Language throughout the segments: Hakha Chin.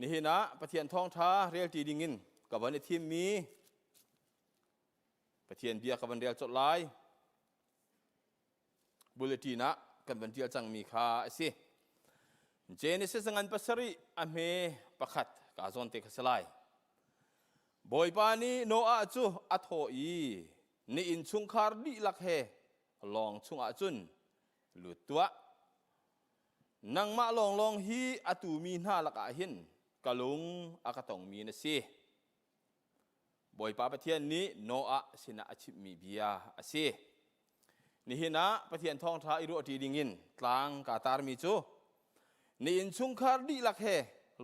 Nihin ah Pathian thawngṭha relṭi dingin ka van i thimmi Pathian bia ka van rel colh lai. Bulletin ah kan van ṭial cangmi kha a si. Genesis ngan pasarih a hme pakhat ka zawn te kha si lai. Bawipa nih Noah cu a thawh i na innchungkhar dihlak he lawng chungah cun lut tuah. Nangmah lawnglawng hi a tumi hna lakah hin ka lung a ka tongmi na si. Bawipa Pathian nih Noah sinah a chimhmi bia a si. Nihin ah Pathian thawngṭha i ruahṭi dingin tlang kaa tarmi cu na innchungkhar dihlak he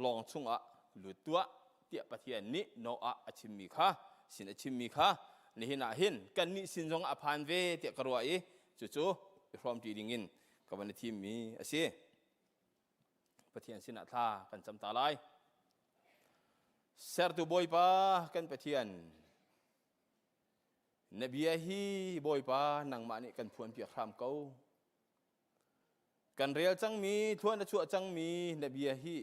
lawng chungah lut tuah tiah Pathian nih Noah a chimmi kha sin a chimmi kha nihin ah hin kannih sin zong a phan ve tiah ka ruah i cucu i hrawmṭi dingin ka van i thimmi a si. Pathian sinah thla kan cam ta lai. Sertu Bawipa kan Pathian, na bia hi Bawipa nangmah nih kan phuanpiak hram ko. Kan rel cangmi, thluan a chuah cangmi na bia hi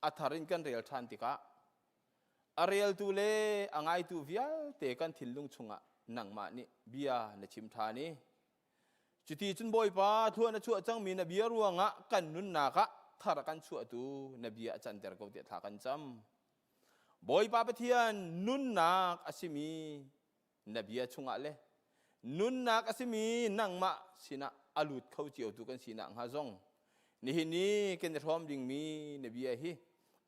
a thar in kan rel ṭhan tikah a reltu le a ngaitu vialte kan thinlung chungah nangmah nih bia na chim ṭhan i Cuti cun Bawipa thluan a chuah cangmi na bia ruangah kan nunnak ah thar a kan chuahtu na bia a canter ko tiah thla kan cam. Bawipa Pathian nunnak a simi na bia chungah le nunnak a simi nangmah sinah a lut kho ciotu kan sinak hnga zong nihin ni kan i hrawm dingmi na bia hi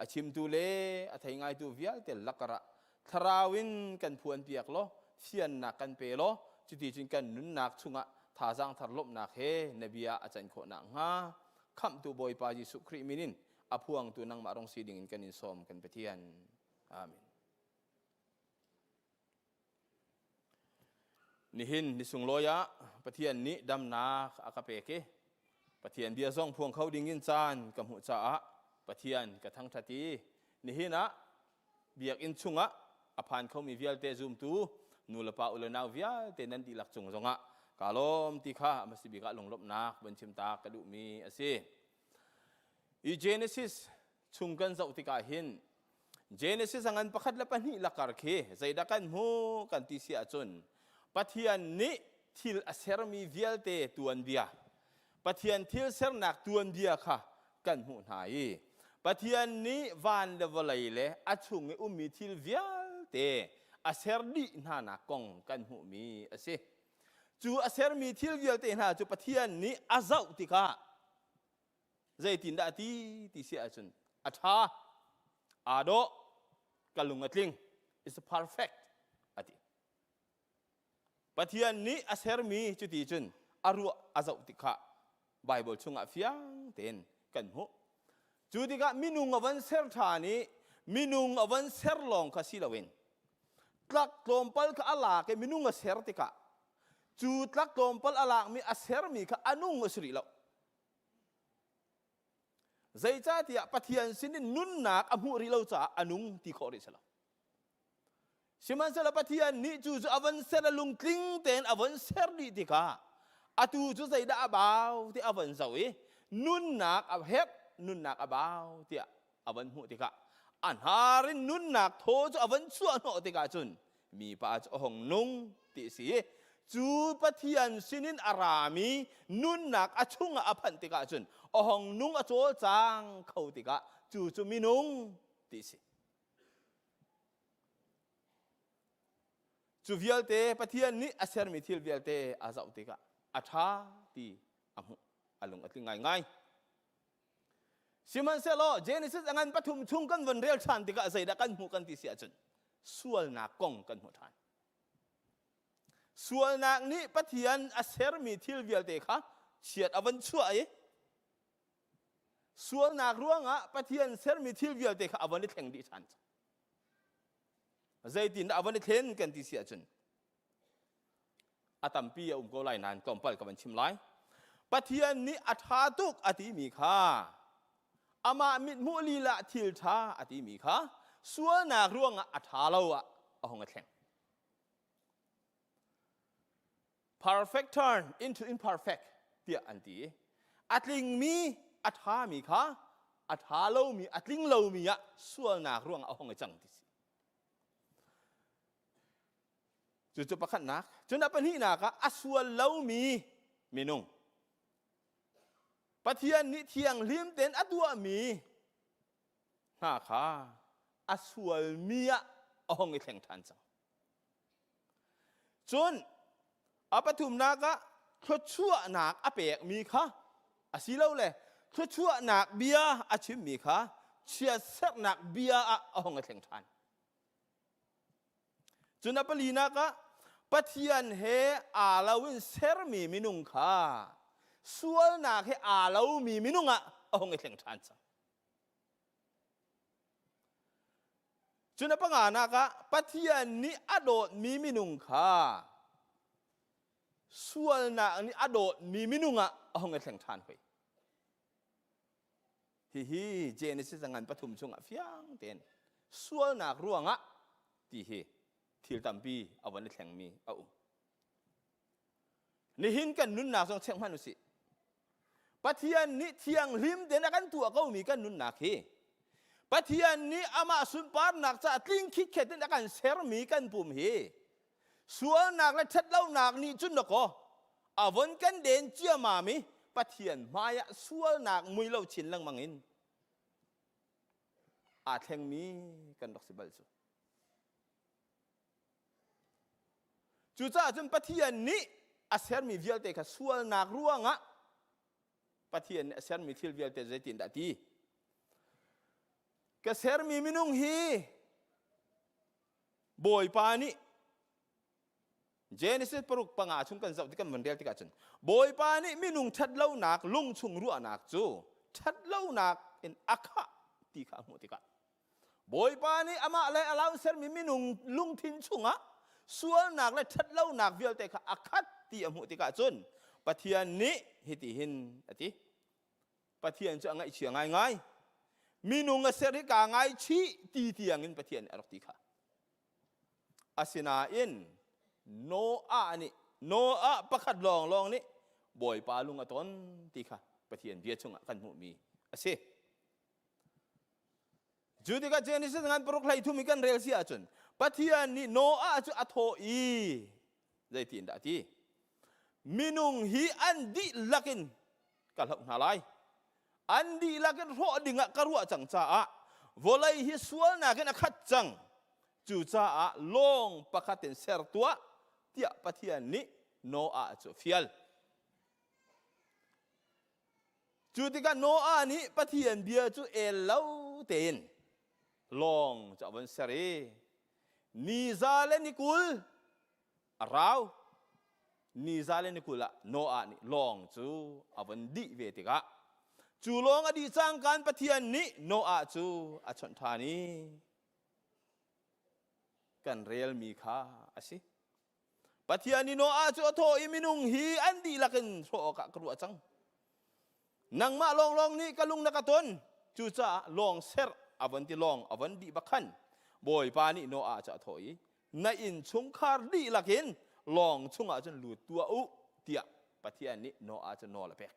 a chimtu le a thei ngaitu vialte lakar ah thlarau in kan phuan piak law fiannak kan pe law cuti cun kan nunnak chungah thazaang thar lawmhnak he na bia a can khawh nakhnga khamhtu Bawipa Jesuh Khrih min in a phuangtu nangmah rong si dingin kan in sawm kan Pathian. Amen. Nihin ni sunglawi ah Pathian nih damnak a ka pek i Pathian bia zong phuang kho ding in caan ka hmuh caah Pathian ka thangṭhat i nihin ah biakinn chungah a phan khomi vialte zumtu nu le pa u le nau vialte nan dihlak cung zongah kaa lawm ti kha a hmasa bik ah lunglawmhnak van chim ta ka duhmi a si. I Genesis chung kan zoh tikah hin Genesis a ngan pakhat le pahnih lakar khi zeidah kan hmu kan ti si ahcun Pathian nih thil a sermi vialte tuanbia Pathian thil sernak tuanbia kha kan hmuh hna i Pathian nih van le vawlei le a chung i ummi thil vialte a ser dih hnanak kong kan hmuhmi a si. Cu a sermi thil vialte hna cu Pathian nih a zoh tikah Zeitindah a ti ti si ahcun a ṭha, aa dawh, ka lung a tling, it's perfect a ti. Pathian nih a sermi cuti cun a ruah a zoh tik kha Bible chungah fiang tein kan hmuh. Cu tikah minung a van ser ṭhan i minung a van ser lawng kha si loin tlak tlawmpal kha a lak i minung a ser tikah cu tlak tlawmpal a lakmi a sermi kha a nung a si rih lo. Zeicahtiah Pathian sinin nunnak a hmuh rih lo caah a nung ti khawh rih si lo. Sihmanhsehlaw Pathian nih cu cu a von ser a lungtling tein a von ser dih tikah atu cu zeidah a bau ti a von zoh i nunnak a herh nunnak a bau tiah a von hmuh tikah a hnar in nunnak thaw cu a von chuah hnawh tikah cun mipa cu a hung nung ti a si i cu Pathian sinin a rami nunnak a chungah a phanh tikah cun a hung nung a cawlcang kho tikah cu cu minung ti a si. Cu vialte Pathian nih a sermi thil vialte a zoh tikah a ṭha ti a hmuh a lung a tling ngaingai. Sihmanhsehlaw Genesis a ngan pathum chung kan von rel ṭhan tikah zeidah kan hmuh kan ti si ahcun sualnak kong kan hmuh ṭhan. Sualnak nih Pathian a sermi thil vialte kha chiat a von chuah i sualnak ruangah Pathian sermi thil vialte kha a von i thleng dih ṭhan. Zeitindah a von i thlen kan ti si ahcun a tampi a um ko lai nain tlawmpal ka van chim lai Pathian nih a ṭha tuk a timi kha amah mithmuh lila thil ṭha a timi kha sualnak ruangah a ṭha lo ah a hung a thleng perfect turn into imperfect tiah an ti a tlingmi a ṭhami kha A ṭha lomi, a tling lomi ah sualnak ruangah a hong i cang ti si. Cucu pakhatnak. Cun a pahnihnak ah a sual lomi minung. Pathian nih thianghlim tein a tuahmi hna kha a sualmi ah a hong i thleng ṭhan cang. Cun a pathumnak ah thluachuahnak a pekmi kha asilole thluachuahnak bia a chimmi kha chiatserhnak bia ah a hong i thleng ṭhan. Cun a palinak ah Pathian he aa lo in sermi minung kha sualnak he aa lomi minung ah a hung i thleng ṭhan cang. Cun a panganak ah Pathian nih a dawtmi minung kha sualnak nih a dawtmi minung ah a hung i thleng ṭhan hoi. Hihi Genesis a ngan pathum chungah fiang tein sualnak ruangah ti hi thil tampi a von i thlengmi a um. Nihin kan nunnak zong check hmanh usih. Pathian nih thianghlim tein a kan tuah komi kan nunnak hi Pathian nih amah sunparnak caah tling khitkhet in a kan sermi kan pum hi Sualnak le ṭhatlonak nih cun dakaw a von kan den ciamam i Pathian hmaiah sualnak mui lo chin lengmang in aa thlengmi kan rak si bal cu. Cucaah cun Pathian nih a sermi vialte kha sualnak ruangah Pathian nih a sermi thil vialte zeitindah ti? Ka sermi minung hi Bawipa nih Genesis paruk panga chung kan zoh ti kan van rel tikah cun Bawipa nih minung ṭhatlonak lungchung ruahnak cu ṭhatlonak in a khah ti kha a hmuh tikah Bawipa nih amah le a lau sermi minung lungthin chungah sualnak le ṭhatlonak vialte kha a khat ti a hmuh tikah cun Pathian nih hitihin a ti Pathian cu a ngaihchia ngaingai. Minung a ser hi kaa ngaichih ti tiangin Pathian nih a rak ti kha. Asinain Noah nih Noah pakhat lawnglawng nih Bawipa lung a ton ti kha Pathian bia chungah kan hmuhmi a si. Cu tikah Genesis ngan paruk hlei thum i kan rel si ahcun Pathian nih Noah cu a thawh i zeitin dah a ti? Minung hi an dihlak in ka hloh hna lai. An dihlak in hrawh dingah ka ruah cang caah vawlei hi sualnak in a khat cang. Cucaah lawng pakhat in ser tuah tiah Pathian nih Noah cu a fial. Cu tikah Noah nih Pathian bia cu el lo tein lawng cu a von ser i ni za le ni 20 a rau. Ni za le ni 20 ah Noah nih lawng cu a von dih ve tikah cu lawng a dih cangkaan Pathian nih Noah cu a chawnh ṭhan i kan relmi kha a si. Pathian nih Noah cu a thawh i minung hi an dihlak in hrawh awkah ka ruah cang. Nangmah lawnglawng nih ka lung na ka ton. Cucaah lawng serh a von ti lawng a von dih bak khan Bawipa nih Noah cu a thawh i na innchungkhar dihlak in lawng chungah cun lut tuah u tiah Pathian nih Noah cu nawl a pek.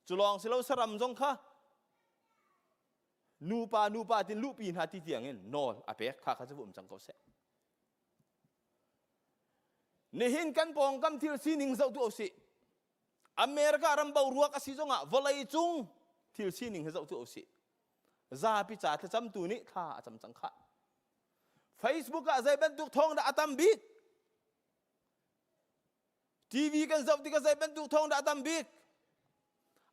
Cu lawng si lo saram zong kha nupa nupa tin luhpi hna ti tiangin nawl a pek kha kha cu um cang ko seh nihin kan pawngkam thil sining zoh tu usih America ram boruak a si zongah vawlei cung thil sining hi zoh tu usih zapi ca thlacamtu nih thla a cam cang khah Facebook ah zei bantuk thawng dah a tam bik TV kan zoh tikah zei bantuk thawng dah a tam bik?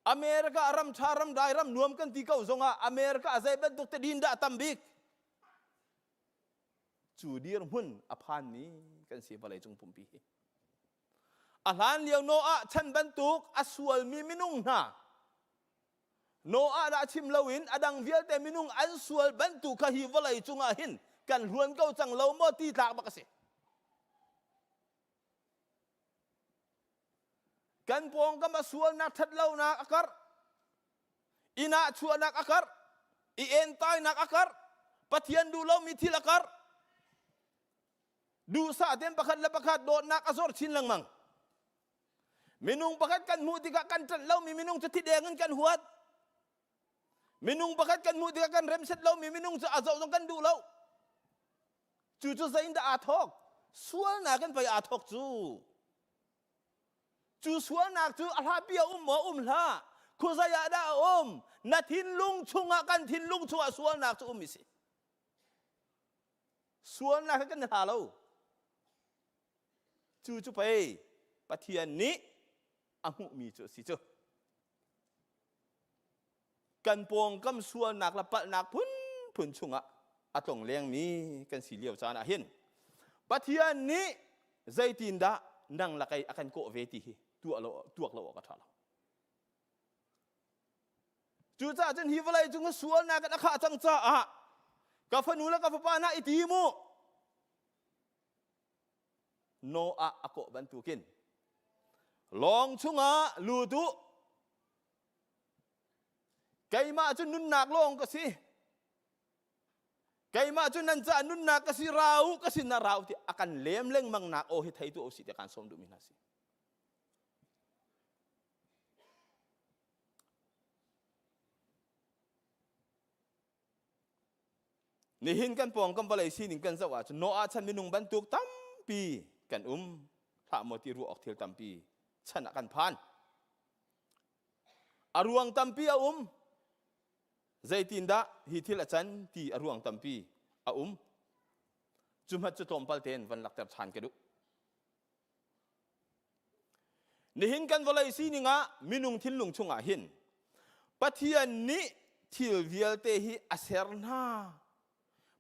America ram ṭha ram dai ram nuam kan ti ko zongah America ah zei bantuk tadin dah a tam bik? Cu dirhmun a phanmi kan si vawlei cung pumpi hi. A hlan lio Noah chan bantuk a sualmi minung hna Noah dah chim loin a dang vialte minung an sual bantuk kha hi vawlei cungah hin kan hluan ko cang lo maw ti tlak bak a si. Kan pawngkam a sualnak ṭhatlonak a karh. Inn ah chuahnak a karh. I entainak a karh. Pathian duh lomi thil a karh. Duhsah tein pakhat le pakhat dawtnak a zor chin lengmang. Minung pakhat kan hmuh tikah kan ṭanh lomi minung cu thi deng in kan huat. Minung pakhat kan hmuh tikah kan remset lomi minung cu a zoh zong kan duh lo. Cu cu zeiindah aa thawk? Sualnak in pei aa thawk cu. Cu sualnak cu a hlapi a um maw um hlah? Khuazei ah dah a um? Na thinlung chungah kan thinlung chungah sualnak cu um i si. Sualnak he kan i hla lo. Cu cu pei Pathian nih a hmuhmi cu a si cu. Kan pawngkam sualnak le palhnak phunphun chungah a tlong lengmi kan si lio caan ah hin Pathian nih zeitindah nang lakei a kan kawh ve ti hi tuah lo tuak lo awk a ṭha lo. Cucaah cun hi vawlei cung sualnak in a khah cang caah ka fanu le ka fapa hna i tim u. Noah a kawh bantukin lawng chungah lut u. Keimah cu nunnak lawng ka si. Keimah cu nan caah nunnak ka si ra u ka sin ah ra u ti a kan lem lengmang nak aw hi thei tu usih tiah kaan sawm duhmi hna si. Nihin kan pawngkam vawlei sining kan zoh ahcun Noah chan minung bantuk tampi kan um hlah maw ti ruah awk thil tampi chan ah kan phan. A ruang tampi a um. Zeitindah hi thil a can ti a ruang tampi a um. Cu hmat cu tlawmpal tein van lakter ṭhan ka duh. Nihin kan vawlei sining ah minung thinlung chungah hin Pathian nih thil vialte hi a ser hna.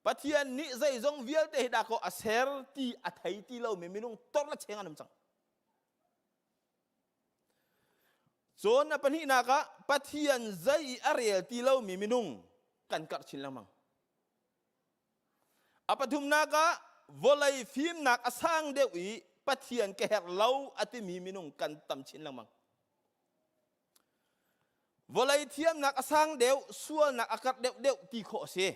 Pathian nih zeizong vialte hi dakaw a ser ti a thei ti lomi minung tor le cheng an um cang. Cun a pahnihnak ah Pathian zei i a rel ti lomi minung kan karh chin lengmang. A pathumnak ah vawlei fimnak a sang deuh i Pathian ka herh lo a timi minung kan tam chin lengmang. Vawlei thiamnak a sang deuh, sualnak a karh deuh deuh ti khawh a si.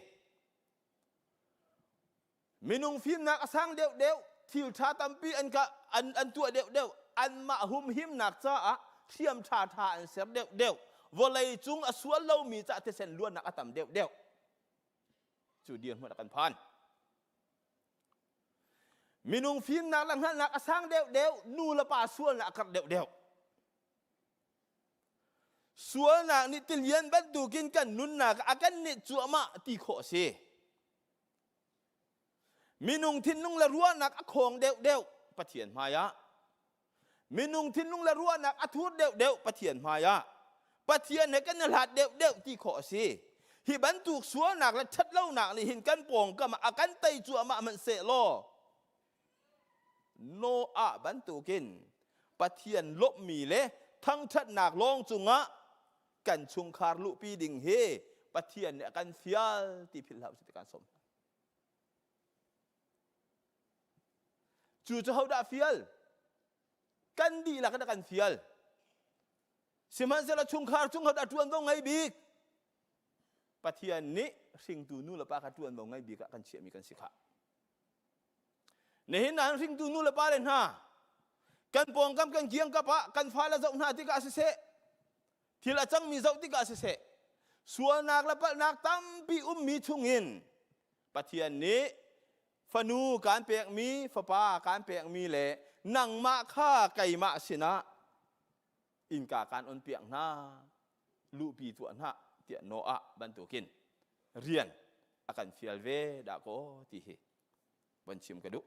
Minung fimnak a sang deuh deuh, thil ṭha tampi an, ka, an, an tuah deuh deuh, anmah humhimnak caah thiam ṭha ṭha an ser deuh deuh. Vawlei cung a sual lomi cah thisen luannak a tam deuh deuh. Cu dirhmun a kan phan. Minung fimnak le hngalhnak a sang deuhdeuh, nu le pa sualnak a karh deuhdeuh. Sualnak nih tilian bantukin kan nunnak a kan nih cuahmah ti khawh a si. Minung thinlung le ruahnak a khawng deuhdeuh Pathian hmaiah. Minung thinlung le ruahnak a thur deuhdeuh Pathian hmaiah. Pathian he kan i hlat deuhdeuh ti khawh a si. Hi bantuk sualnak le ṭhatlonak nih hin kan pawngkam ah a kan tei cuahmah hmanh seh law Noah bantukin Pathian lawmhmi le thangṭhatnak lawng cungah kan chungkhar luhpi ding hi Pathian nih a kan fial ti philh hlah usih ti kan sawm hna. Cu cu hodah fial? Kan dihlak in a kan fial. Sihmanhsehlaw chungkhar chung hodah ṭuanvo ngei bik? Pathian nih hringtu nu le pa kha ṭuanvo ngei bik ah kan chiahmi kan si khah. Nihin ah hringtu nu le pa le hna kan pawngkam kan kiangkap ah kan fale zoh hna tikah siseh thil a cangmi zoh tikah siseh sualnak le palhnak tampi ummi chungin Pathian nih fanu kaan pekmi fapa kaan pekmi le nangmah kha keimah sinah innka kaan on piak hna luhpi tuah hna tiah Noah bantukin rian a kan fial ve dah kaw ti hi van chim ka duh.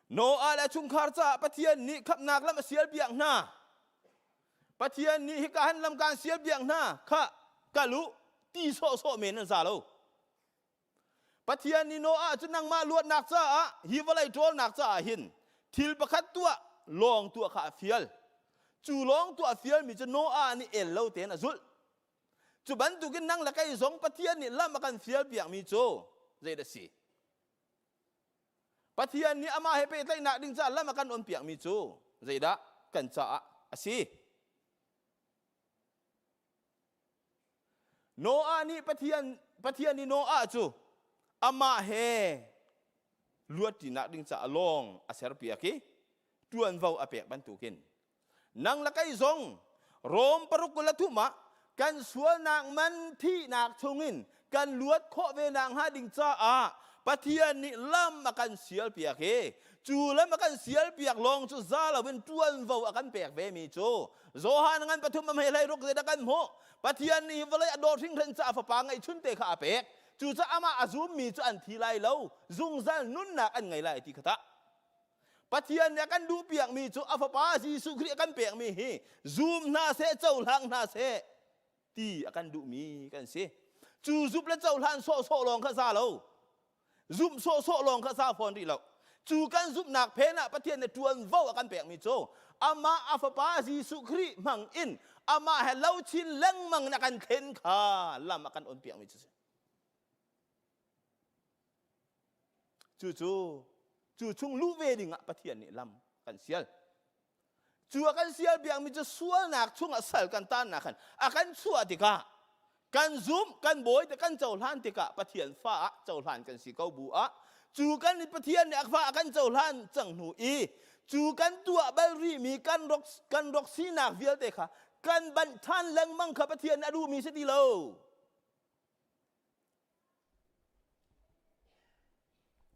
Noah le chungkhar caah Pathian nih khamhnak lam a sial piak hna. Pathian nih hika han lam kaan sial piak hna kha kal u ti sawhsawh men an za lo. Pathian nih Noah cu nangmah luatnak caah hi vawlei ṭawlnak caah hin thil pakhat tuah lawng tuah kha a fial. Cu lawng tuah a fialmi cu Noah nih el lo tein a zulh. Cu bantukin nang le kei zong Pathian nih lam a kan fial piakmi cu zeidah si? Pathian nih amah he pehtlaihnak ding caah lam a kan on piakmi cu zeidah kan caah a si? Noah nih Pathian Pathian nih Noah cu amah he luatṭinak ding caah lawng a serpiak i ṭuanvo a pek bantukin nang le kei zong Rom 23 ah. Kan sualnak man thihnak chungin kan luat khawh ve nak hnga ding caah Pathian nih lam a kan sial piak i cu lam a kan sial piak lawng cu za loin ṭuanvo a kan pek ve mi cu Johan ngan pathum a hmei hlei ruk zeidah kan hmuh? Pathian nih vawlei a dawt hringhran caah fapa ngeihchun te kha a pek. Cucaah amah a zummi cu an thi lai lo, zungzal nunnak an ngei lai ti kha tah. Pathian nih a kan duhpiakmi cu a fapa Jesuh Khrih a kan pekmi hi zum hna seh, cohlang hna seh ti a kan duhmi kan si. Cu zup le cohlan sawhsawh lawng kha za lo. Zumh sawhsawh lawng kha za fawn rih lo. Cu kan zumhnak phen ah Pathian nih ṭuanvo a kan pekmi cu amah a fapa Jesuh Khrih hmang in amah he lo chin lengmang in a kan thlen kha lam a kan onpiakmi cu si. Cucu cu chung luh ve dingah Pathian nih lam kan sial. Cu a kan sial biakmi cu sualnak chungah sal kan tannak khan a kan chuah tikah kan zumh kan bawi te kan cohlan tikah Pathian fa ah cohlan kan si ko bu ah cu kan Pathian nih a fa a kan cohlan cang hnu i cu kan tuah bal rihmi kan rok kan rok sinak vialte kha kan banh ṭhan lengmang kha Pathian nih a duhmi si ti lo.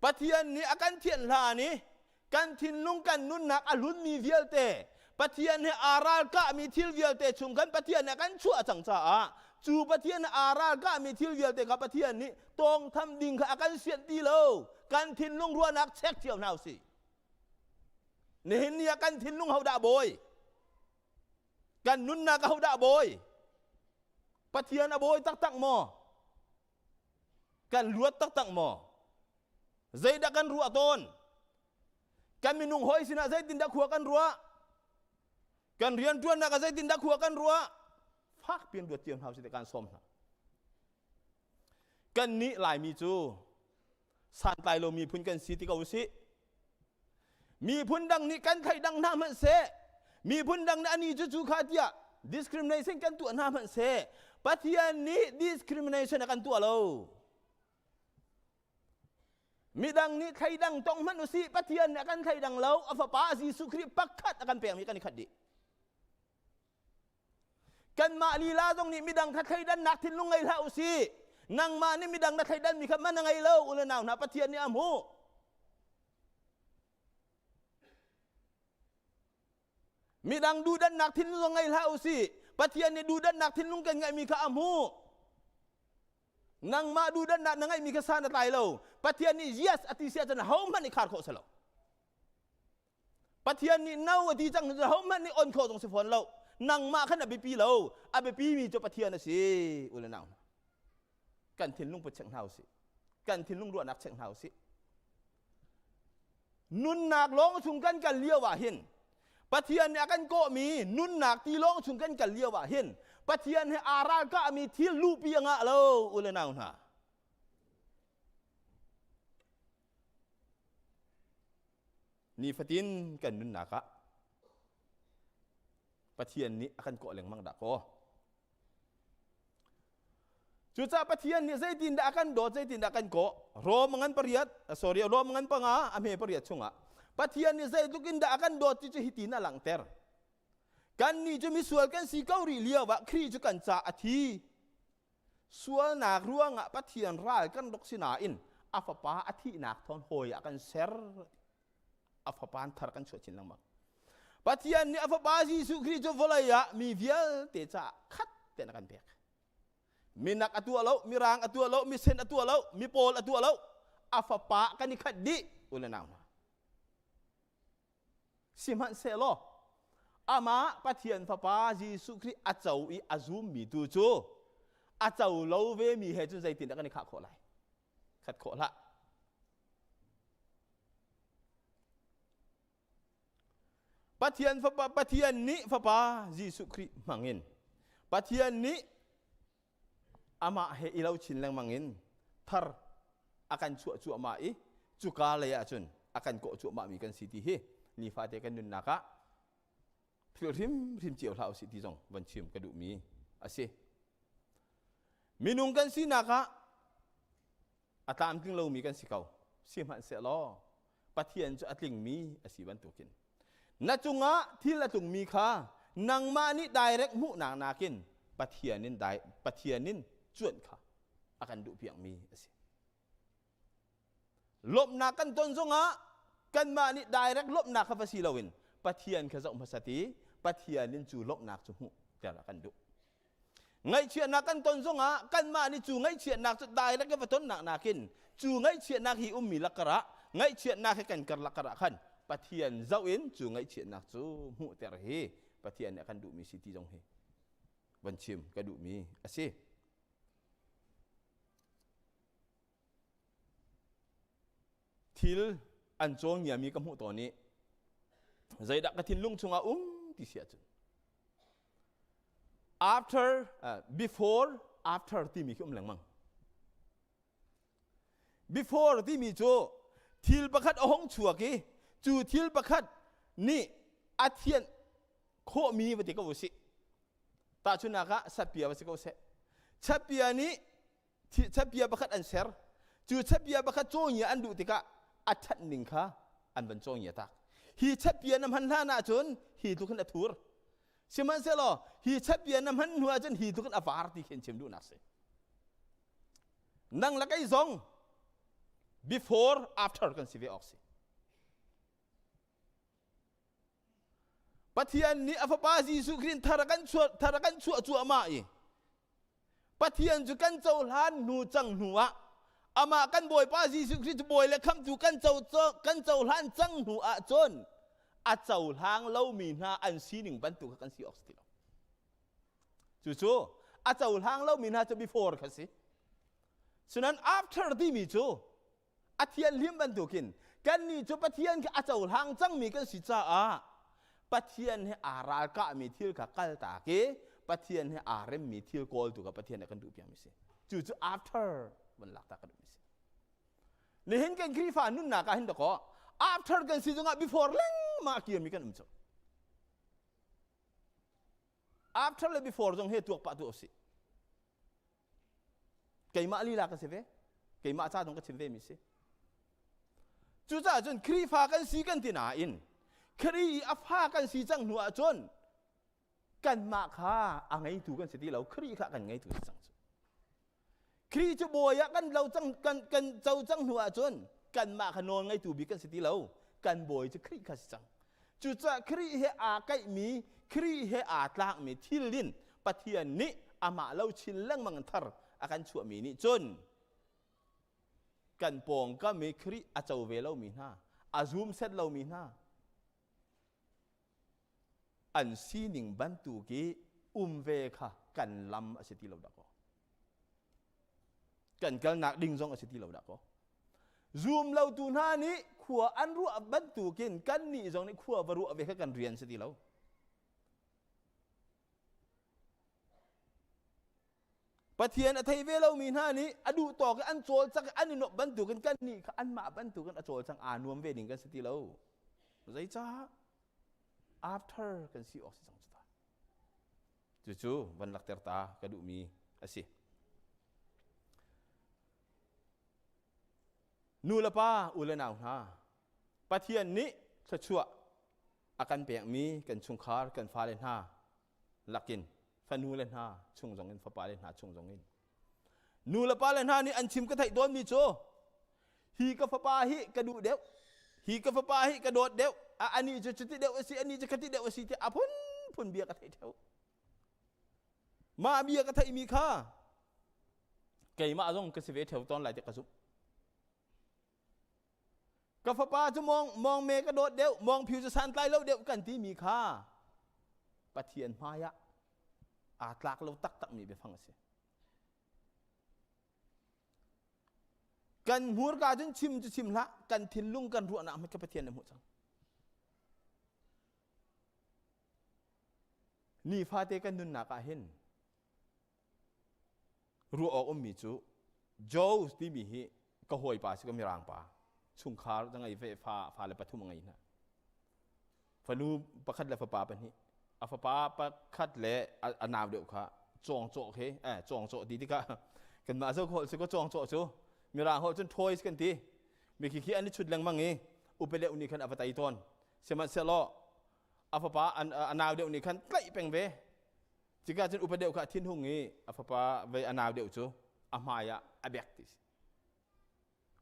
Pathian nih a kan thianh hlan i kan thinlung kan nunnak a hlunmi vialte Pathian he aa ralkahmi thil vialte chung khan Pathian nih a kan chuah cang caah cu Pathian he aa ralkahmi thil vialte kha Pathian nih tawngtham ding kha a kan sianh ti lo. Kan thinlung ruahnak check cio hna usih. Nihin ni ah kan thinlung hodah bawi? Kan nunnak ahodah bawi? Pathian a bawi taktak maw? Kan luat taktak maw? Zeidah kan ruah tawn? Kan minung hawi sinah zeitindah khua kan ruah? Kan rianṭuannak ah zeitindah khua kan ruah? Fak piin ruat cio hna usih kan sawm hna. Kan nih Laimi cu santlai lo miphun kan si ti ko usih. Miphun dang nih kan theih dang hna hmanh seh, miphun dang nih ani cu cu kha tiah discrimination kan tuah hna hmanh seh, Pathian nih discrimination a kan tuah lo. Midang nih thleidang tong hmanh usih, Pathian nih a kan thleidang lo, a fapa Jesuh Khrih pakhat a kan pekmi kan i khat dih. Kanmah lila zong nih midang kha thleidannak thinlung ngei hlah usih. Nangmah nih midang na thleidanmi kha man a ngei lo u le nau hna Pathian nih a hmuh. Midang duhdannak thinlung ngei hlah usih. Pathian nih duhdannak thinlung kan ngeihmi kha a hmuh. Nangmah duhdannak na ngeihmi kha san a tlai lo. Pathian nih yes a ti si ahcun ahohmanh nih khar khawh si lo. Pathian nih no a ti cang cu hohmanh nih on khawh zong si fawn lo. Nangmah khan a biapi lo. A biapi mi cu Pathian a si. U le nau hna. Kan thinlung put chek hna usih. Kan thinlung ruahnak chek hna usih. Nunnak lawng chung kan kal lio ah hin Pathian nih a kan kawhmi nunnak ti lawng chung kan kal lio ah hin Pathian he aa ralkahmi thil luhpi a ngah lo u le nau hna. Nifatin kan nunnak ah Pathian nih a kan kawh lengmang dah kaw. Cucaah Pathian nih zeitindah a kan dawt, zeitindah a kan kawh? Rom ngan pariat, sorry, Rom ngan panga, a hme pariat chungah Pathian nih zeitluk in dah a kan dawt ti cu hitin a langhter. Kannih cu misual kan si ko rih lio ah Khrih cu kan ca a thi. Sualnak ruangah Pathian ral kan rak si nain a fapa a thihnak thawn hawi ah kan ser. A fapa thar kan chuah chin lengmang. Pathian nih a fapa Jesuh Khrih cu vawlei ah mi vialte caah khat tein a kan pek. Minak a tuah lo, mirang a tuah lo, misen a tuah lo, mi pawl a tuah lo. A fapa kan i khat dih u le nau hna. Sihmanhsehlaw amah Pathian Fapa Jesuh Khrih a co i a zummi tu cu a co lo vemi he cun zeitindah kan i khah khawh lai? Khat khawh hlah. Pathian Fapa Pathian nih Fapa Jesuh Khrih hmangin Pathian nih amah he i lo chin lengmang in thar a kan chuah cuahmah i cuka lei ahcun a kan kawh cuahmah mi kan si ti hi nifate kan nunnak ah philh hrimhrim cio hlah usih ti zong van chim ka duhmi a si. Minung kan sinak ah a tlamtling lomi kan si ko. Sihmanhsehlaw Pathian cu a tlingmi a si bantukin na cungah thil a tlungmi kha nangmah nih direct hmuhnak nakin. Pathian in dai Pathian in cuanh kha a kan duh piakmi a si. Lawmhnak kan ton zongah kanmah nih direct lawmhnak kha va si loin Pathian kha zoh hmasat i Pathian in cu lawmhnak cu hmuh ter a kan duh. Ngaihchiatnak kan ton zongah kanmah nih cu ngaihchiatnak cu direct va tonnak nakin cu ngaihchiatnak hi ummi lakar ah ngaihchiatnak he kan karlak karah khan Pathian zoh in cu ngaihchiatnak cu hmuhter hi Pathian nih a kan duhmi si ti zong hi van chim ka duhmi a si. Thil an cawn ngiami ka hmuh tawn i zeidah ka thinlung chungah um ti si ahcun after uh, before after timi khi um lengmang before timi cu thil pakhat a hong chuak i cu thil pakhat nih a thianh khawhmi va ti ko usih tahchunhnak ah satpia va si ko seh chatpia nih chatbia pakhat an ser cu chatbia pakhat cawngia an duh tikah a ṭhat ning kha an van cawngia tak hi chatbia na hman hlan ahcun hi tluk hin a thur sihmanhsehlaw hi chatbia na hman hnu ahcun hi tluk in a var ti khi an chim duhnak si nang le kei zong before after kan si ve awk si Pathian nih a fapa Jesuh Khrih thar a kan chuah thar a kan chuah cuahmah i Pathian cu kan cohlan hnu cang hnu ah amah kan Bawipa Jesuh Khrih cu bawi le khamhtu kan co kan cohlan cang hnu ah cun a cohlang lomi hna an sining bantuk kha kan si awk si ti lo. Cucu a cohlang lomi hna cu before kha si. Sunan after timi cu a thianhlim bantukin kannih cu Pathian kha a cohlang cangmi kan si caah Pathian he aa ralkahmi thil kha kaltak i Pathian he aa remmi thil kawltu kha Pathian nih a kan duhpiakmi si. Cucu after van lak ta ka duhmi si. Nihin kan Khrihfa nunnak ah hin dakaw after kan si zongah before lengmang a kirmi kan um cu. After le before zong he tuak pah tu si. Keimah lila ka si ve. Keimah ca zong ka chim ve mi si. Cucaah cun Khrihfa kan si kan ti nain Khrih i a fa kan si cang hnu ahcun kanmah kha a ngeitu kan si ti lo. Khrih kha kan ngeitu si cang cu. Khrih cu bawi ah kan lo cang kan kan co cang hnu ahcun kanmah kha nawl ngeitu bik kan si ti lo. Kan bawi cu Khrih kha si cang. Cucaah Khrih he aa kaihmi, Khrih he aa tlakmi thil in Pathian nih amah lo chin lengmang in thar a kan chuahmi nih cun kan pawngkam i Khrih a co ve lomi hna, a zum set lomi hna, an sining bantuk i um ve kha kan lam a si ti lo dah kaw. Kan kalnak ding zong a si ti lo dah kaw. Zum lotu hna nih khua an ruah bantukin kannih zong nih khua va ruah ve kha kan rian si ti lo. Pathian a thei ve lomi hna nih a duh tawk i an cawlcang i an i nuamh bantukin kannih kha anmah bantukin a cawlcang aa nuam ve ding kan si ti lo. Zeicah? After kan si awk si cang cu ta. Cucu van lakter ta ka duhmi a si. Nu le pa, u le nau hna, Pathian nih thluachuah a kan pekmi kan chungkhar, kan fale hna lakin fanu le hna chung zongin fapa le hna chung zongin nu le pa le hna nih an chim ka theih tawnmi cu hi ka fapa hi ka duh deuh hi ka fapa hi ka dawt deuh a ani cu cuti deuh a si ani cu khati deuh a si ti a phunphun bia ka theih theo mah bia ka theihmi kha keimah zong ka si ve theo tawn lai ti ka zumh Ka fapa cu mawng mawng me ka dawt deuh, mawng phiu cu santlai lo deuh kan timi kha Pathian hmai ah aa tlak lo taktakmi biafang a si. Kan hmurka cun chim cu chim hlah, kan thinlung kan ruahnak hmanh kha Pathian nih a hmuh cang. Nifate kan nunnak ah hin ruah awk ummi cu Joe timi hi ka hawipa si ka mirang pa chungkhar ka ngei ve fa fale pathum a ngei hna fanu pakhat le fapa pahnih a fapa pakhat le a nau deuh kha cawng cawh khi eh cawng cawh ti tikah kanmah zo holh si ko cawng cawh cu mirang holh cun toys kan ti mi khi khi an i chut lengmang i upe deuh nih khan a va tai tawn sihmanhsehlaw a fapa a nau deuh nih khan tlaih peng ve. Cikah cun upa deuh kha a thinhung i a fapa vei a nau deuh cu a hmai ah a bek ti si.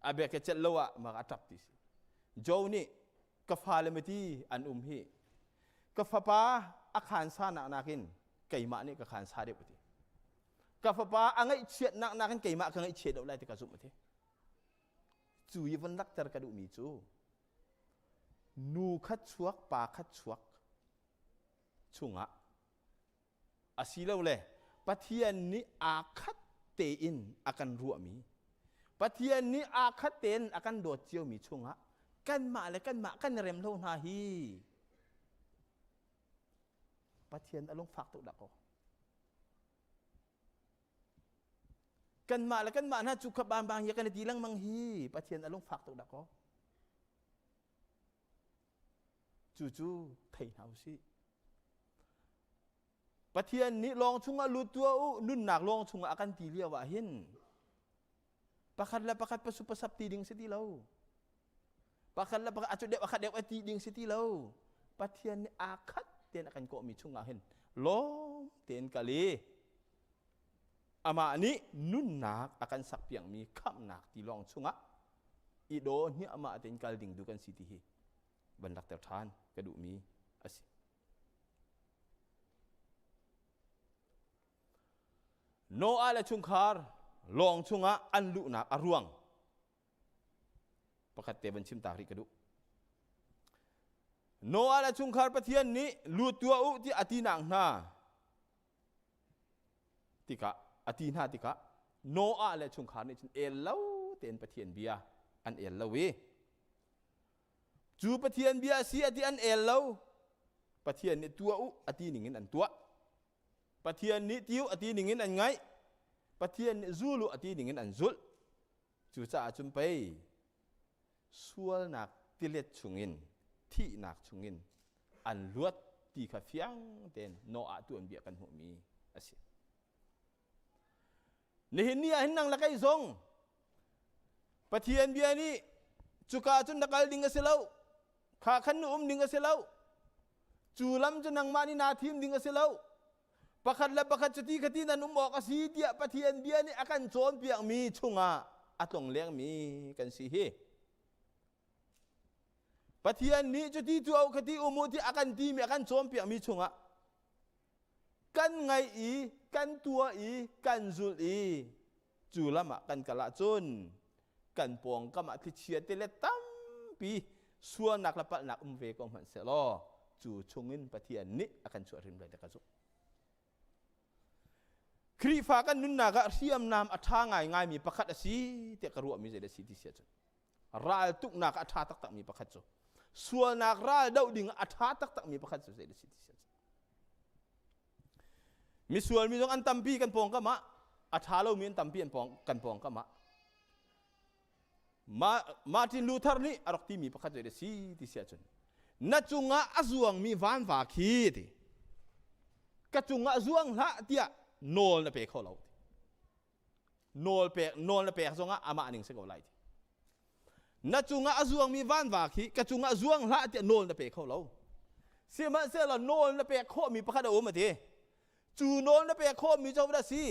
A bek i celh lo ah mak a ṭap ti si. Joe nih ka fale mati an um hi ka fapa a khansa nak nakin keimah nih ka khansa deuh ti. Ka fapa a ngaihchiatnak nakin keimah ka ngaihchia deuh lai ti ka zumh ti. Cu i von lakter ka duhmi cu nu khat chuak pa khat chuak chungah asilole Pathian nih aa khat tein a kan ruahmi Pathian nih aa khat tein a kan dawt ciomi chungah kanmah le kanmah kan i rem lo hna hi Pathian a lungfak tuk dah kaw kanmah le kanmah hna cu kha bang bang hi kan i ti lengmang hi Pathian a lungfak tuk dah kaw Cucu thei hna usih. Pathian nih lawng chungah lut tuah u, nunnak lawng chungah a kan ti lio ah hin pakhat le pakhat pasu pasap ti ding si ti lo. Pakhat le pakhat a cu deuh a khat deuh a ti ding si ti lo. Pathian nih aa khat tein a kan kawhmi chungah hin lawm tein kal i amah nih nunnak a kan sakpiakmi khamhnak tilawng chungah i daw hniahmah tein kal ding tu kan si ti hi van lakter ṭhan ka duhmi a si. Noah le chungkhar lawng chungah an luhnak a ruang pakhat te van chim ta rih ka duh. Noah le chungkhar Pathian nih lut tuah u ti a ti nak hna tikah a ti hna tikah Noah le chungkhar nih cun el lo tein Pathian bia an el lo i cu Pathian bia a si a ti an el lo Pathian nih tuah u a ti ning in an tuah Pathian nih tiu a ti ning in an ngaih Pathian nih zul u a ti ning in an zulh cucaah cun pei sualnak tilet chungin thihnak chungin an luat ti kha fiang tein Noah tuanbia kan hmuhmi a si. Nihin ni ah hin nang le kei zong Pathian bia nih cuka cun na kal ding a si lo kha khan na um ding a si lo cu lam cu nangmah nih naa thim ding a si lo pakhat le pakhat cuti khati nan um awk a si tiah Pathian bia nih a kan cawnpiakmi chungah a tlong lengmi kan si hi. Pathian nih cuti tu au khati um u ti a kan timi a kan cawnpiakmi chungah kan ngaih i kan tuah i kan zulh i cu lam ah kan kal ahcun kan pawngkam ah thlichia te le tampi sualnak le palhnak um ve ko hmanh sehlaw cu chungin Pathian nih a kan chuah hrim lai ti ka zumh. Khrihfa kan nunnak ah hriamnam a ṭha ngaingaimi pakhat a si tiah ka ruahmi zei dah si ti si ahcun raltuknak a ṭha taktakmi pakhat cu sualnak ral doh ding a ṭha taktakmi pakhat cu zei dah si ti si ahcun Misual mi zong an tampi kan pawngkam ah a ṭha lomi an tampi an pawng kan pawngkam ah Martin Luther nih a rak timi pakhat cu a si ti si ahcun na cungah a zuangmi vanva khi ti ka cungah zuang hlah tiah nawl na pe kho lo nawl pek nawl na pek zongah amah ning si ko lai ti na cungah a zuangmi vanva khi ka cungah zuang hlah tiah nawl na pe kho lo sihmanhsehlaw nawl na pek khawhmi pakhat a um a ti cu nawl na pek khawhmi cu a si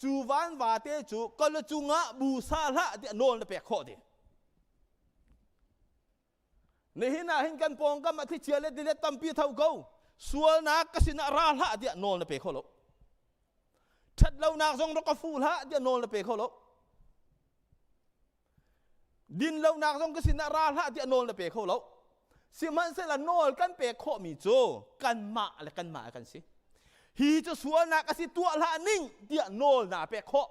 cu vanva te cu ka lu cungah bu sa hlah tiah nawl na pek khawh ti Nihin ah hin kan pawngkam ah thlichia le tilet tampi tho ko. Sualnak ka sinah ra hlah tiah nawl na pe kho lo. Ṭhatlonak zong rak ka fu hlah tiah nawl na pe kho lo. Dinlonak zong ka sinah ra hlah tiah nawl na pe kho lo. Sihmanhsehlaw nawl kan pek khawhmi cu kanmah le kanmah kan si. Hi cu sualnak a si tuah hlah ning tiah nawl na pek khawh.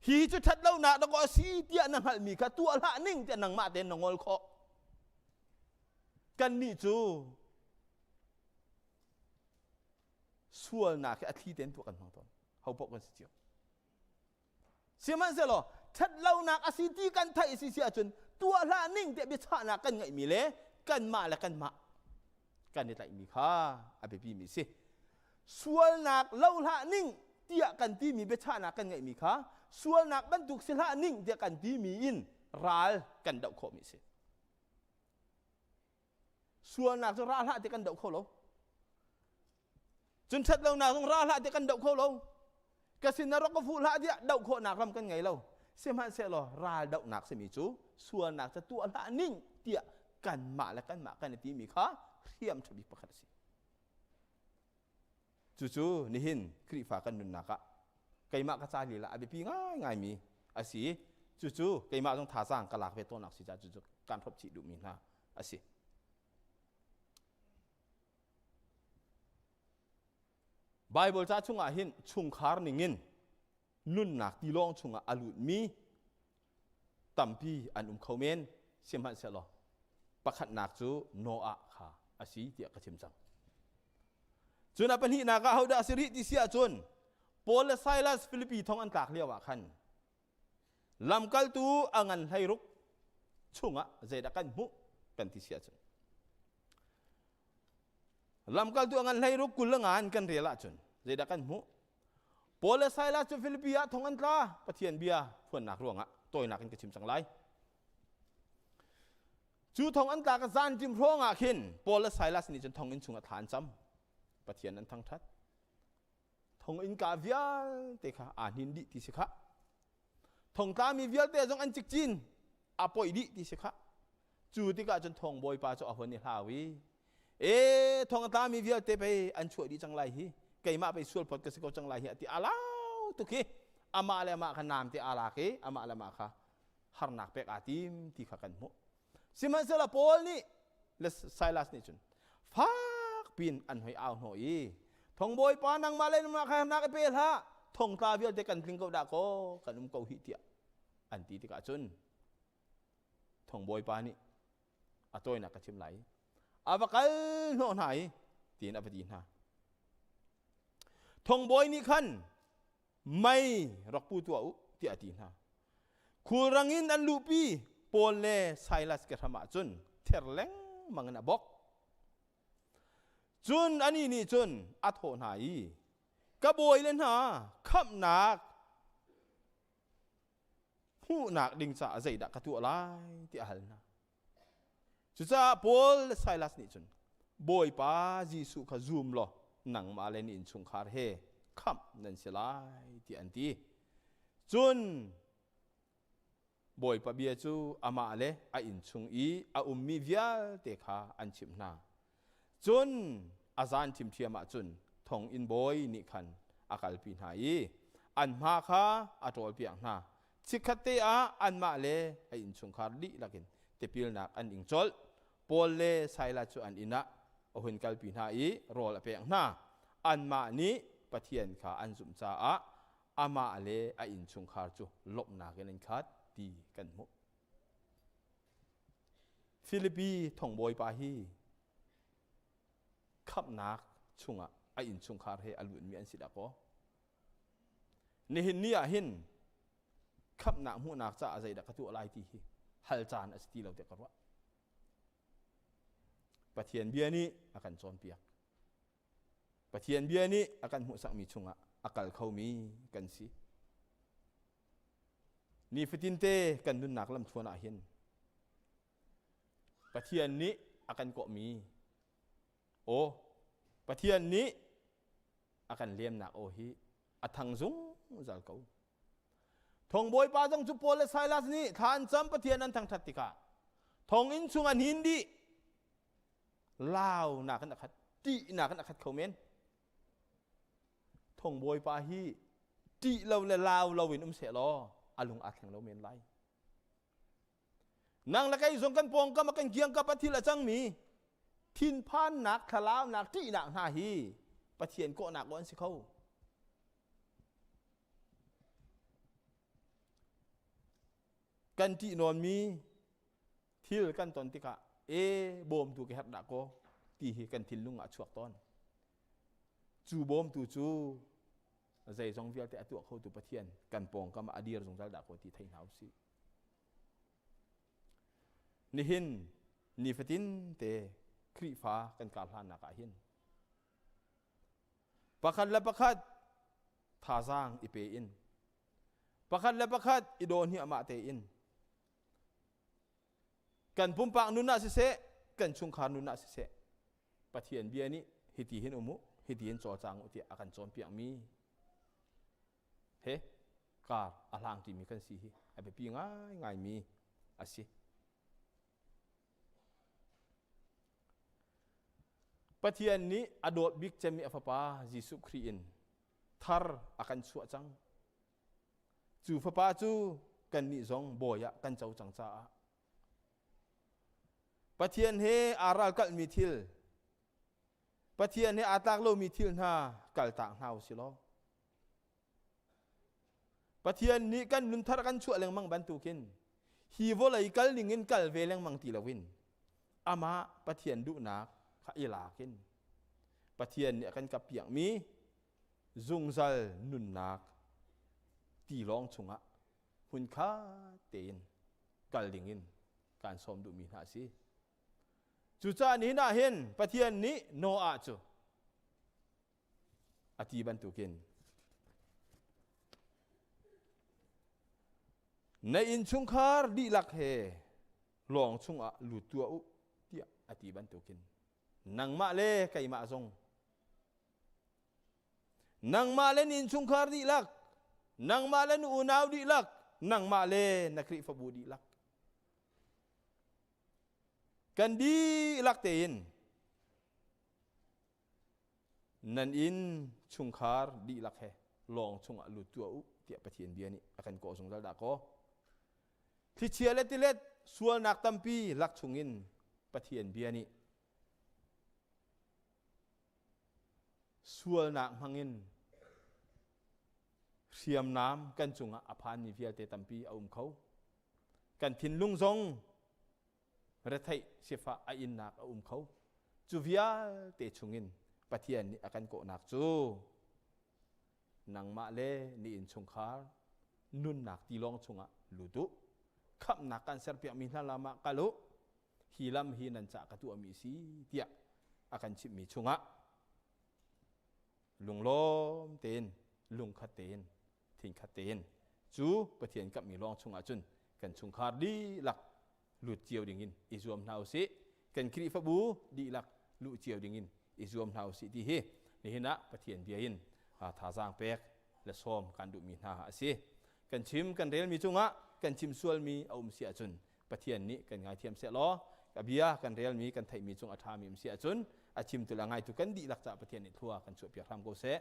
Hi cu ṭhatlonak dakaw a si tiah na hngalhmi kha tuah hlah ning tiah nangmah tein na ngol khawh. Kannih cu sualnak hi a thli tein tuah kan hmang tawn. Ho paoh kan si cio. Sihmanhsehlaw ṭhatlonak a si ti kan theih si si ahcun tuah hlah ning tiah biachahnak kan ngeihmi le kanmah le kanmah kan i tlaihmi kha a biapimi a si. Sualnak lo hlah ning tiah kan timi biachahnak kan ngeihmi kha sualnak bantuk si hlah ning tiah kan timi in ral kan doh khawhmi a si. Sualnak cu ra hlah ti kan doh kho lo. Cun ṭhat lonak zong ra hlah tiah kan doh kho lo. Ka sin na rak ka fuh hlah tiah doh khawhnak ram kan ngei lo. Sihmanhsehlaw ral dohnak simi cu sualnak ca tuah hlah ning tiah kanmah le kanmah kan i timi kha hriam ṭha bik pakhat a si. Cucu nihin Khrihfa kan nunnak ah keimah ka ca lila a biapi ngaingaimi a si. Cucu keimah zong thazaang ka lak ve tawnnak si caah cucu kan hrawp chih duhmi hna a si. Bible ca chungah hin chungkhar ningin nunnak tilawng chungah a lutmi tampi an um kho men sihmanhsehlaw pakhatnak cu Noah kha a si tiah ka chim cang. Cun a pahnihnak ah hodah a si rih ti si ahcun Paul le Silas Filipi thong an tlak lio ah khan lamkaltu a ngan 16 chungah zeidah kan hmuh kan ti si ahcun lamkaltu a ngan 16 20 in kan rel ahcun zeidah kan hmuh? Paul le Silas cu Filipi ah thong an tla. Pathian bia phuannak ruangah tawinak in ka chim cang lai. Cu thong an tlak zan ṭim hrawng ah khin Paul le Silas nih cun thonginn chungah thla an cam. Pathian an thangṭhat. Thonginn ka vialte kha aa hnin dih ti si khah. Thongtlami vialte zong an cikcin a poih dih ti si khah. Cu tikah cun thong bawipa cu a hun i hlau i e thong a tlami vialte pei an chuah dih cang lai hi, keimah pei sualphawt ka si ko cang lai hi a ti. Alau tuk hi amah le amah kha nam te aa lak i amah le amah kha harnak pek aa tim ti kha kan hmuh. Sihmanhsehlaw Paul nih le Silas nih cun fak pin an hoi au hnawh i, "Thongbawipa, nangmah le nangmah kha harnak i pe hlah, thongtla vialte kan tling ko dah kaw kan um ko hih," tiah an ti tikah cun thongbawipa nih a tawinak ka chim lai, a va kal hnawh hna i tiin a va ti hna. Thongbawi nih khan, "Mei rak pu tuah u," tiah a ti hna. Khulrang in an luhpi. Paul le Silas ke hram ah cun ther lengmang in a bok. Cun anih nih cun a thawh hna i, "Ka bawi le hna, khamhnak hmuhnak ding caah zeidah ka tuah lai?" tiah a hal hna. Cucaah Paul le Silas nih cun, "Bawipa Jesuh kha zum law nangmah le na innchungkhar he khamh nan si lai," tiah an ti. Cun Bawipa bia cu amah le a innchung i a ummi vialte kha an chimh hna. Cun a zan ṭhimṭhiam ah cun thonginn bawi nih khan a kalpi hna i an hma kha a ṭawlpiak hna. Chikkhatte ah anmah le a innchungkhar dihlak in tipilnak an ing colh. Paul le Silas cu an inn ah a hun kalpi hna i rawl a pek hna. Anmah nih Pathian kha an zumh caah amah le a innchungkhar cu lawmhnak in an khat ti kan hmuh. Filipi thongbawipa hi khamhnak chungah a innchungkhar he a lutmi an si dah kaw. Nihin ni ah hin khamhnak hmuhnak caah zeidah ka tuah lai ti hi hal caan a si ti lo tiah ka ruah. Pathian bia nih a kan cawnpiak. Pathian bia nih a kan hmuhsakmi chungah a kal khomi kan si. Nifatinte kan nunnak lamthluan ah hin Pathian nih a kan kawhmi aw, Pathian nih a kan lemnak aw hi a thang zungzal ko. Thongbawipa zong cu Paul le Silas nih thla an cam, Pathian an thangṭhat tikah thonginn chung an hin dih. Launak in a khat, ṭihnak in a khat kho men. Thongbawipa hi ṭih lo le lau lo in um seh law a lung aa thleng lo men lai. Nang le kei zong kan pawngkam a kan kiangkap a thil a cangmi thinphannak, thlalaunak, ṭihnak hna hi Pathian kawhnak aw an si kho. Kan ṭih nawnmi thil kan ton tikah e bawmtu ka herh dah kaw ti hi kan thinlung ah a chuak tawn. Cu bawmtu cu zeizong vialte a tuah khotu Pathian kan pawngkam ah a dir zungzal dah kaw ti thei hna usih. Nihin nifatin te Khrihfa kan kar hlannak ah hin pakhat le pakhat thazaang i pe in, pakhat le pakhat i daw hniahmah tein, kan pumpak nun ah siseh, kan chungkhar nun ah siseh, Pathian bia nih hiti hin um u. Hiti in cawlcang u tiah a kan cawnpiakmi he kar a hlang ṭimi kan si hi a biapi ngaingaimi a si. Pathian nih a dawt bik cemmi a fapa Jesuh Khrih in thar a kan chuah cang. Cu fapa cu kannih zong bawi ah kan co cang caah Pathian he aa ralkalhmi thil, Pathian he aa tlak lomi thil hna kaltak hna u si law Pathian nih kan nunthar kan chuah lengmang bantukin hi vawlei kal ning in kal ve lengmang ti loin amah Pathian duhnak kha i lak in Pathian nih a kan kapiakmi zungzal nunnak tilawng chungah hmunkhat tein kal dingin kaan sawm duhmi hna a si. Cucaah nihin ah hin Pathian nih Noah cu a ti bantukin na innchungkhar dihlak he lawng chungah lut tuah u tiah a ti bantukin nangmah le keimah zong nangmah le na innchungkhar dihlak nangmah le na unau dihlak nangmah le na Khrihfabu dihlak kan dihlak tein Nan inn chungkhar dihlak he lawng chungah lut tuah u tiah Pathian bia nih a kan kawh zungzal dah kaw. Thlichia le tilet sualnak tampi lak chungin Pathian bia nih sualnak hmangin hriamnam kan cungah a phanmi vialte tampi a um kho. Kan thinlung zong retheih sifah a innak a um kho. Cu vialte chungin Pathian nih a kan kawhnak cu nangmah le ni innchungkhar nunnak tilawng chungah lut u. Khamhnak kan serpiakmi hna lam ah kal u. Hi lam hi nan cah ka tuahmi si tiah a kan chimhmi chungah lunglawm tein lungkhat tein thinkhat tein cu Pathian kamhmi lawng chungah cun kan chungkhar dihlak lut cio dingin i zuam hna usih. Kan Khrihfabu dihlak luh cio dingin i zuam hna usih ti hi nihin ah Pathian bia in thazaang pek le sawm kan duhmi hna a si. Kan chim kan relmi cungah kan chim sualmi a um si ahcun Pathian nih kan ngaithiam seh law ka bia kan relmi kan theihmi cung a ṭhami um si ahcun a chimtu le a ngaitu kan dihlak caah Pathian nih thlua kan chuahpiak hram ko seh.